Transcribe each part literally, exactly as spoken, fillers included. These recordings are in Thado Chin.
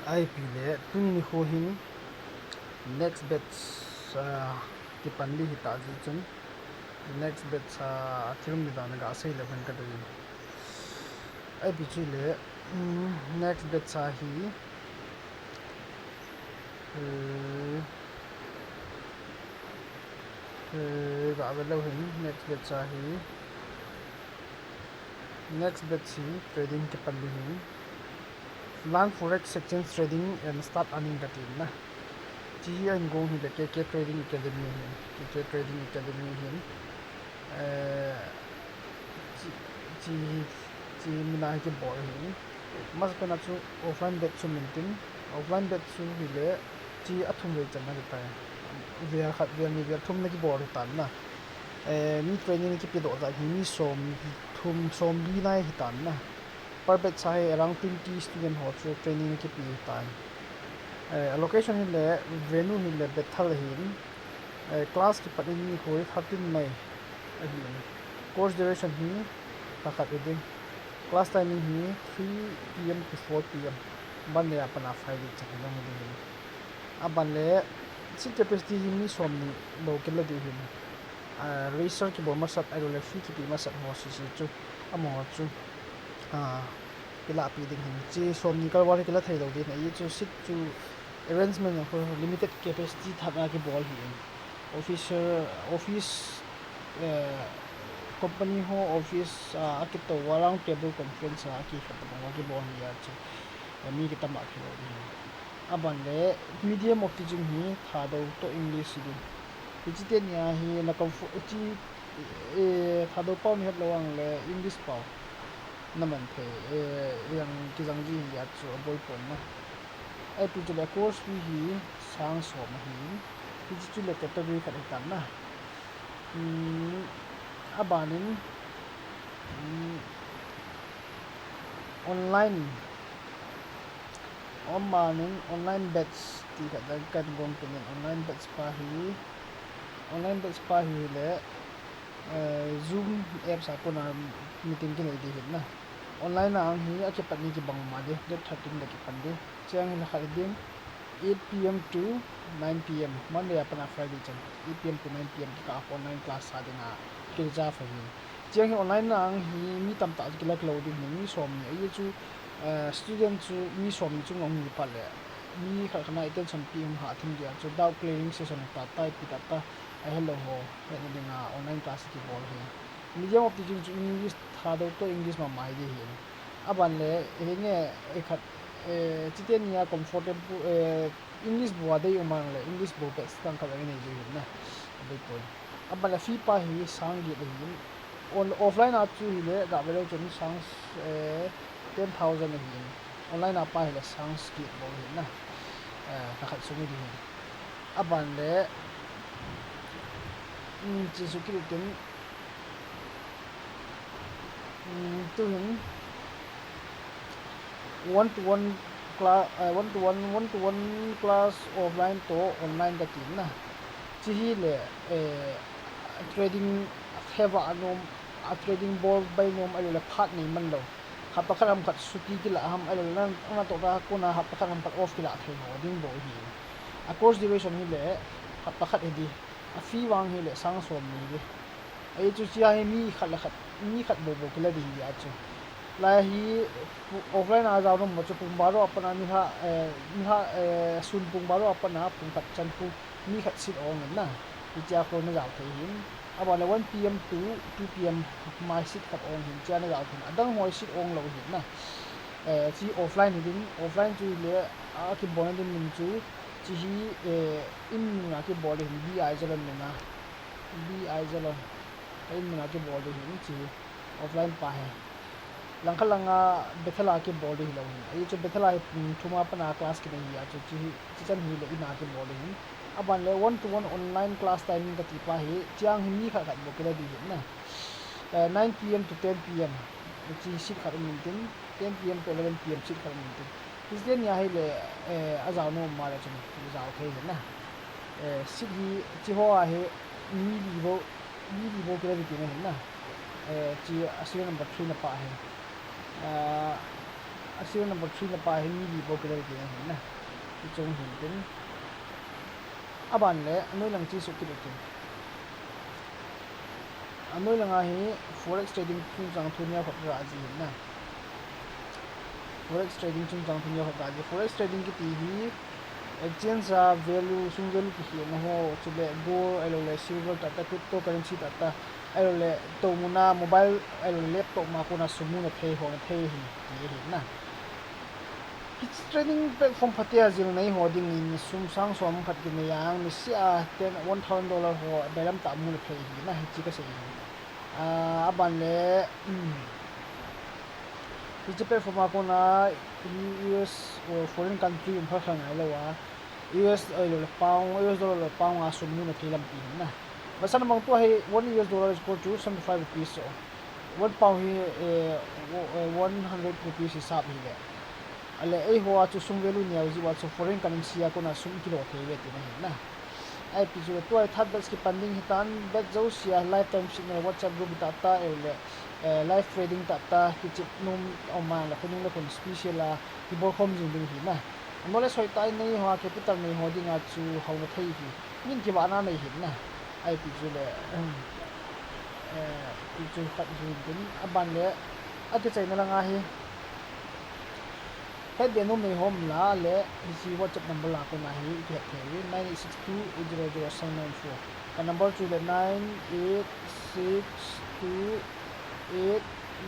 Ipi le, tuni nikho hin next batch, ah, kipan ding hita jeh chun, next batch, ah, thil um dan ga sei le hen ka dei. Ipi chu le, um, next batch a hi, eh, eh, ga ve lou hin, next batch a hi, Next batch hi trading kipan ding hin. Learn forex exchange trading and start earning kati na. Chi hi ahin gong hi le K K Trading Academy hin. K K Trading Academy hin. Eh, chi, chi, chi mina hi kibol hin. Masapen a chu offline batch chu min tin. Offline batch chu hi le chi a thum vei chan a kitai. Vel khat, vel ni, vel thum na kibol hi tan na. Eh, mi training kipe doh jat hi mi som thum, som li nai hi tan na. Per batch a hi around twenty student ho chu training kipe hi tan. Eh, a location hi le, venue hi le Bethel hin. Eh, class kipat ni hi thirteen May ahin. Course duration hi lha khat hi ding. Class timing hi three P M to four P M. Monday a pat a Friday chan hi long hi ding. Aban le, seat capacity hi mi som ni bou kila ding hin. Ah, register kibol masat, ahilou le fee kipe masat ho sese chu, amaho chu, ah, kila pe ding hin. Chi som ni kalval hi kila thei lou ding ahi chu, seat chu arrangement ho limited capacity tah a kibol hi in. Officer, office, eh, company ho office, ah, a kitou a round table conference a kikhat tabang a kibol hi a chu, eh, mi kitam a thei lou ding. Aban le, medium of teaching hi Thadou toh English hi ding. Hichi teni a hi na comfort, hichi, eh, Thadou pao na het lou ang le English pao na man thei, eh, yang kijang ji hi a chu aboi pon na. Ipi chu le course fee hi sang som ahi. Hichi chu le category khat hi tan na. Hmm, aban in, hmm, online, aban in online batch ti khat dang kan gong kit in online batch pa hi, online batch pa hi le, eh, Zoom apps a kona meeting kinei ding hin na. Online a ang hi akipat ni kibang ma ding, date thirteen le kipan ding. Chiang hi lha khat ding, eight P M to nine P M, Monday a pat a Friday chan, eight P M to nine P M kikah a online class a ding a, kireserve ahi. Chiang hi online a ang hi mi tamtah kila lou ding hi, mi som ni ahi chu, eh, student chu mi som ni chung a hung hi phat le, mi khat khat na attention pi hung hah thim dia chu, doubt clearing session tah tah, ipi tah tah, ahilou ho hetna ding a online class kibol hi. Medium of teaching chu English, Thadou toh English mama hi ding hi. Aban le, hinge, eh, khat, eh, hichi teni a comfortable, eh, English bou a dei um ang le, English bou batch tang khat a nei ding hin na. Aboi poi. Aban le fee pa hi sang get ahi. On, offline a chu hi le, ga ve leu chun sang, eh, ten thousand ahi. Online a pa hi le sang get bou hin na. Eh, lha khat sung hi ding hin. Aban le, um, chi su kit tin, um, tu hin one to one cla-, eh, one to one, one to one class offline toh online kati na. Chi hi le, eh, trading heva anom, a trading bol bai nom ahilou le phat nei man lou. Hapta khat ham khat suti kila ham ahilou le na, na toh ka kona hapta khat ham khat off kila thei ho ding bou hi. A course duration hi le hapta khat hi ding. A fee vang hi le sang som ni hi ding. Ahi chu chia hi mi khat le khat, mi khat bou bou kila ding hi a chu. Lai hi offline a jao nom chu pung baro a pat a ni lha, eh, ni lha, eh, sun pung baro a pat a pung khat chan khu mi khat sit ong in na. Hichia khu na jao thei hin. Aban le one P M to two P M mai sit khat ong hin chia na jao thei. Adang hoi sit ong lou hin na. Eh, chi offline hi ding, offline chu hi le, a kibol na ding mun chu, chi hi, eh, in mun a kibol ding hin, B I Zalon mun a. B I Zalon. A in mun a kibol ding hin, chi hi offline pa hi. Langkhat lang a Bethel a kibol ding hi lou hin. Ahi chu Bethel a hi pung thum a pat a class kinei hi a chu, chi hi, chi chan hi le in a kibol ding hin. Aban le one to one online class timing kati pa hi, chiang hi mi khat khat bou kila ding hin na. Eh, nine P M to ten P M. Chi sit khat um in tin, ten P M to eleven P M sit khat um in tin. Christian nia hi le, eh, a jao nom ma le chun, jao thei hin na. Eh, sit hi, chi ho a hi, mi li bou, mi li bou kila ding ti na hin na. Eh, chi a serial number three na pa hi. Ah, A serial number three na pa hi mi li bou kidei kit ahi na. Hiche hi tin. Aban le, anoi lang chu suh kit u tin. Anoi langa hi forex trading chungchang thu neo khat ga ji ahi na. Forex trading chungchang thu neo khat ga ji. Forex trading kiti hi exchange a value, sum value kikhelna ho, chule gold, ahilouleh silver tah tah, cryptocurrency tah tah, ahilouleh toumuna mobile, ahilouleh laptop ma kona sum muna thei, hona thei hi, ti ahi na. Hiche trading platform phatea jil nei ho dingin sum sang som khat kinei a, niseh a ten, one thousand dollar ho bailam tah muna thei ahi na, hiche kasei ahi. Ah, aban le, um, hiche platform a kona U S or foreign country um kha kha ngai lou a, U S ahilouleh pound, U S dollar le pound a sum muna thei lampi ahi na. Masang bang tua hi one U S dollar is equal to seventy-five rupees so. One pound hi, eh, wo-, eh, one hundred rupees hisap hile. Ale, eiho a chu sum value neo jeh uva chu foreign currency a kona sum kilo thei ve tina ahi na. Ipi chu le tua hi third batch kipan ding hitan, batch jouse a lifetime signal WhatsApp group tah tah, ahilouleh, eh, live trading tah tah, kichep nom um a le khonung le khon special a, kibol khom jing ding ahi na. Knowledge hoitah nei ho a capital nei ho dinga chu haona thei hi. Min kivahna nei ahi na. Ipi chu le, um, eh, ti chu khat ahi tin, aban le, akichaina langa hi. Hetbe nom nei ho um le, hiche WhatsApp number la kona hi, kihet thei, nine eight six two eight zero zero seven nine four. Ka number chu le nine eight six two eight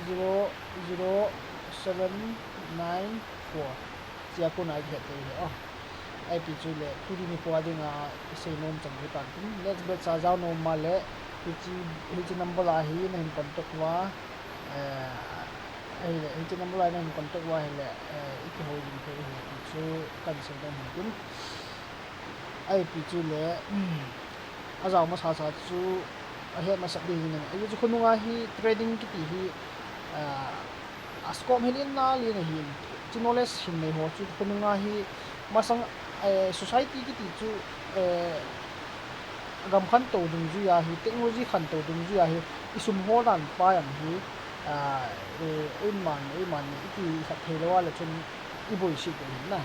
zero zero seven nine four. Hichea kona kihet thei ahi o. Ipi chu le, tuni nikho a dinga isei nom chan ahi tan tin. Next batch a jao nom a le, hiche, hiche number la hi nahin contact uva, eh, ahile, hiche number la hi nahin contact uva ahile, eh, ikihou jing thei ahi ti chu kahin sei nom ahi tin. Ipi chu le, um, ajao masasa chu ahet masat ding ahi. Ajeh chu khonunga hi trading kiti hi, ah, a scope hi len na len ahin, chu knowledge hin nei ho chu khonunga hi masang, eh, society kiti chu, eh, gam khantou dungjuia hi, technology khantou dungjuia hi, isum hol dan pa jong hi, ah, eh, eiman, eiman, iki khat thei lou a le chun iboiset ding ahi na.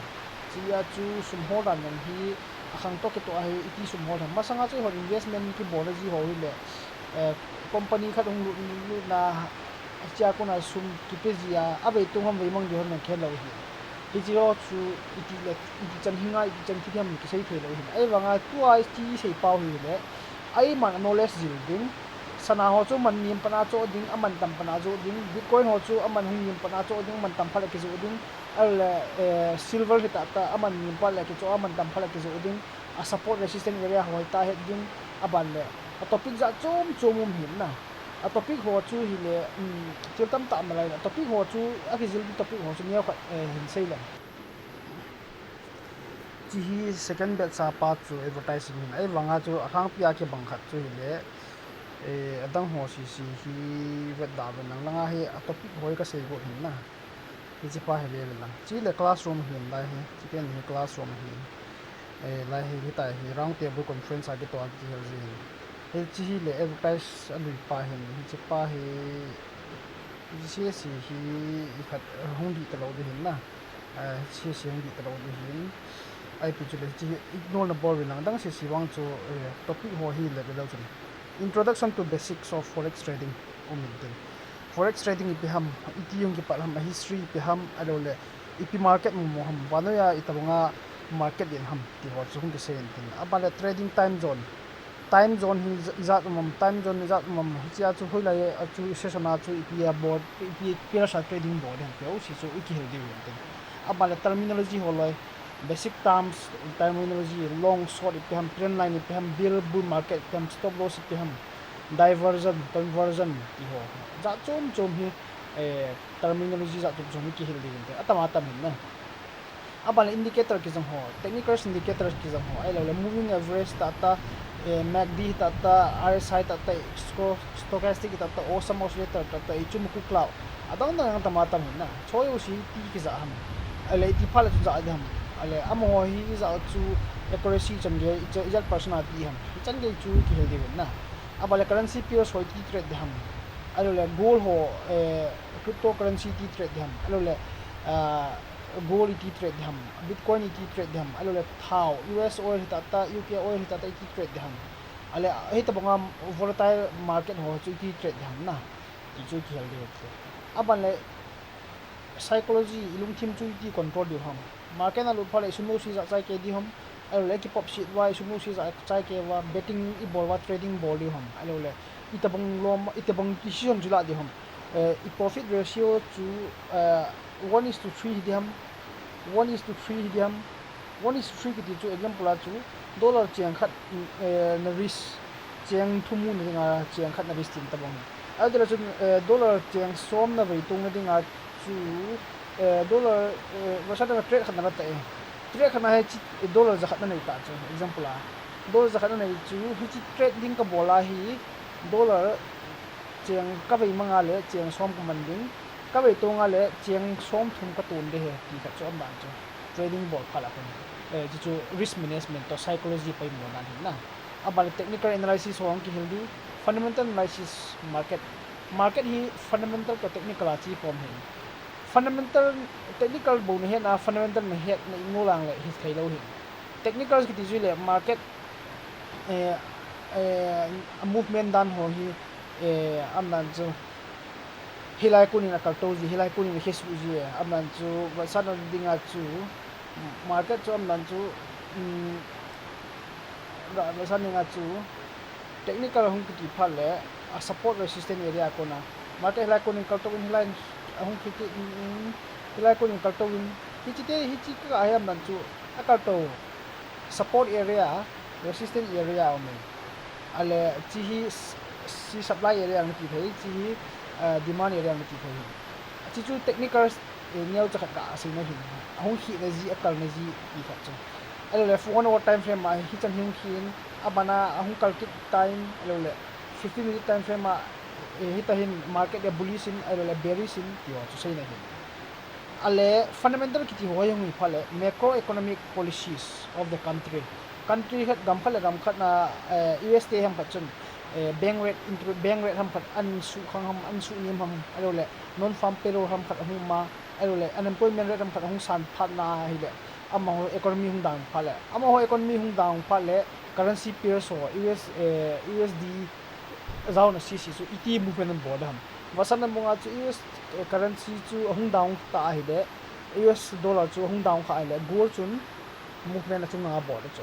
Chujeh a chu sum hol dan jong hi, akhang toh kitoh a hi, iti sum hol ham. Masanga chu eihon investment kibolna ji ho hile, eh, company khat hung lut, lutna, hichea kona sum kipe ji a, avei tung ham vei mang ding ham jong kihel lou ahi. Hiche ho chu iti le, iti chan hinga, iti chan kiti ham kisei thei lou ahi. Ahivanga tua iti sei pau hile, eiman knowledge jil ding, sana ho chu aman nem pat a choh ding, aman tam pat a joh ding, Bitcoin ho chu aman hung nem pat a choh ding, aman tam phat a kijoh ding, ahile, eh, silver hitah tah, aman nem pat le kichoh, aman tam phat le kijoh ding, a support resistance area ho hitah het ding, aban le, a topic jat chom chom um ahi na. A topic ho chu hile, um, thil tamtah um nalai, a topic ho chu, akijil topic ho chu neo khat, eh, hin sei leng. Hiche hi second batch a pa chu advertising ahin, ahivanga chu alhangpi a kibang khat chu hile, eh, adang ho sese hi vetda uvin lang, langa hi a topic ho hi kasei got ahin na. Hiche pa hi ve le lang. Hiche le classroom ahin lai hi, hiche pen hi classroom ahin. Eh, lai hi, hitia hi round table conference a kitoh a kihil ji ahin. Hiche hi le advertise alui pa ahin, hiche pa hi, hiche sese hi ikhat, eh, hung dih talou ding ahin na. Eh, hiche sese hung dih talou ding ahin. Ipi chu le, hiche hi ignore nabol uvin lang, adang sese vang chu, eh, topic ho hi le ve leu chun. Introduction to Basics of Forex Trading um intin. Forex trading ipi ham, iti hung kipat ham, a history ipi ham, ahilouleh ipi market mong mong ham, vannoi a itobanga market len ham, ti ho chu hung kisei intin. Aban le trading time zone. Time zone hi ijat um am, time zone ijat um am, hichea chu hoilai a chu session a chu ipi a bol, ipi pairs a trading bol ding ham, ti ho sese chu ikihil diu intin. Aban le terminology ho loi, basic terms, terminology, long, short ipi ham, trend line ipi ham, bull, bull market ipi ham, stop loss ipi ham, diversion, conversion, ti ho. Jat chom chom hi, eh, terminology jat chom chom hi kihil ding inte. Atam atam ahin na. Aban le indicator kijang ho, technical indicator kijang ho, ahilouleh moving average tah tah, eh, M A C D tah tah, R S I tah tah, sco-, stochastic tah tah, awesome oscillator tah tah, Ichimoku cloud. Adang dang atam atam ahin na. Chu jouse iti kijah ham. Ahile iti phat le chu jah ding ham. Ahile amaho hi ijat chu accuracy chan gei, ijat, ijat percent a ti ham. Hichan gei chu kihil diu ahin na. Aban le currency pairs ho iti trade ding ham. Ahilouleh gold ho, eh, cryptocurrency iti trade ding ham. Ahilouleh ah, gold iti trade ding ham, Bitcoin iti trade ding ham, ahilouleh thao, U S oil hita ta, U K oil hita ta iti trade ding ham. Ahilouleh, hitobanga volatile market ho chu iti trade ding ham na. Ti chu kihil ding ahi. Aban le, psychology, ilungthim chu iti control diu ham. Market a lut phat le isum jouse jahchai kei diu ham. Ahilouleh, kipopset uva, isum jouse jahchai kei uva, betting ibol uva, trading bol diu ham. Ahilouleh, itobang lom, itobang decision chu lah diu ham. Eh, i profit ratio chu, eh, one is to three hi diu ham. One is to three hi diu ham. One is to three kiti chu example a chu dollar cheng khat, eh, na risk, cheng thum muna dinga cheng khat na risk tin tobang. Ahilouleh chu, eh, dollar cheng som na vei tong na dinga chu, eh, dollar, eh, vasa na trade khat na la ta e. Trade khat na hi chi, eh, dollar jakhat na nei ta chu example a. Dollar jakhat na nei chu hiche trade ding kabol a hi dollar cheng ka vei manga le cheng som ka man ding, ka vei tonga le cheng som thum ka ton ding ahi ti khat chu aum dan chu. Trading bol phat a kon. Eh, chu chu risk management toh psychology poimo dan ahi na. Aban le technical analysis ho hung kihil diu, fundamental analysis market. Market hi fundamental toh technical a che khom ahi. Fundamental, technical bou na het a, fundamental na het na ignu lang le hi thei lou ahi. Technical kiti chu le market, eh, eh, a movement dan ho hi, eh, aum dan chu, hilai konin a kal tou ji, hilai konin a khe suh ji, aum dan chu, vetsahna dinga chu, market chu aum dan chu, um, ga, vetsahna dinga chu, technical hung kiti phat le, a support resistance area kona, market hilai konin kal tou in, hilai hung kiti, um, hilai konin kal tou in, hiche te, hiche ka ga aum dan chu, a kal tou. Support area, resistance area aum e. Ahile, hiche hi s-, hiche supply area nati thei, hiche hi, ah, demand area nati thei. Hiche chu technical, eh, neocha khat ka seina ahi. Ahung khihna ji, akalna ji, ti khat chu. Ahilouleh, four hour time frame a, hichan hung khi in, abana, ahung kal kit time, ahilouleh, fifteen minute time frame a, eh, hita hin market a bullish in, ahilouleh, bearish in, ti ho chu seina ahi. Ahile fundamental kiti ho hi hung hi phat le macroeconomic policies of the country. Country khat, gam khat le gam khat na, eh, U S te ham khat chun, eh, bank rate, inter-, bank rate ham khat an suh khang ham, an suh nem ham, ahilouleh non-farm payroll ham khat ahung ma, ahilouleh unemployment rate ham khat ahung san phat na ahile, amaho economy hung down phat le, amaho economy hung down phat le currency pairs ho, U S, eh, U S D, jaona sese chu iti movement abol ding ham. Vetsahna mong a chu U S, eh, currency chu ahung down ta ahile, U S dollar chu ahung down kha ahile, gold chun movement achung langa bol ding chu.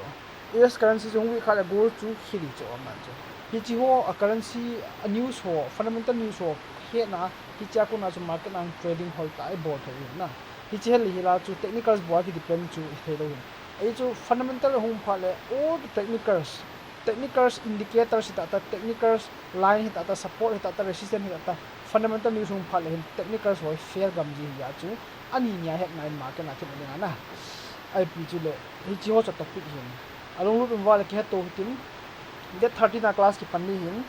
U S currency chu hung weak kha le gold chu khel ding chu aum dan chu. Hiche ho a currency a news ho, fundamental news ho hetna, hiche a kona chu market a trading hol tah a ibol thei u na. Hiche hel le hila chu technicals bou a kidepend chu hithei lou hin. Ahi chu fundamental ahung phat le all the technicals, technicals indicators hita ta, technicals line hita ta, support hita ta, resistance hita ta, fundamental news hung phat le hin technicals ho fail gam ji ahi a chu, ani nia hetna in market a thip ding ana. Ipi chu le, hiche ho chu topic hin. Alunglut um uva le kihet to hitin, date thirteen a class kipan ding hin,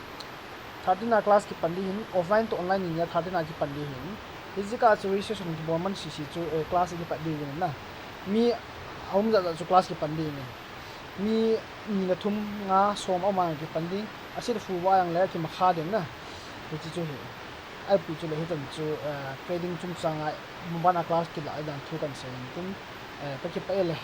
thirteen a class kipan ding hin, offline to online ni nia thirteen a kipan ding hin. Hiche kah chu registration kibol man sese chu, eh, class kipan ding hin na. Mi aum jat jat chu class kipan ding hin. Mi ni le thum, nga, som aum a kipan ding, a seat full uva ahile kimakha ding na. Hiche chu hi. Ipi chu le hitan chu, eh, trading chungchang a, mabana class kilah dan thu kan sei in tin, eh, kakipah e le.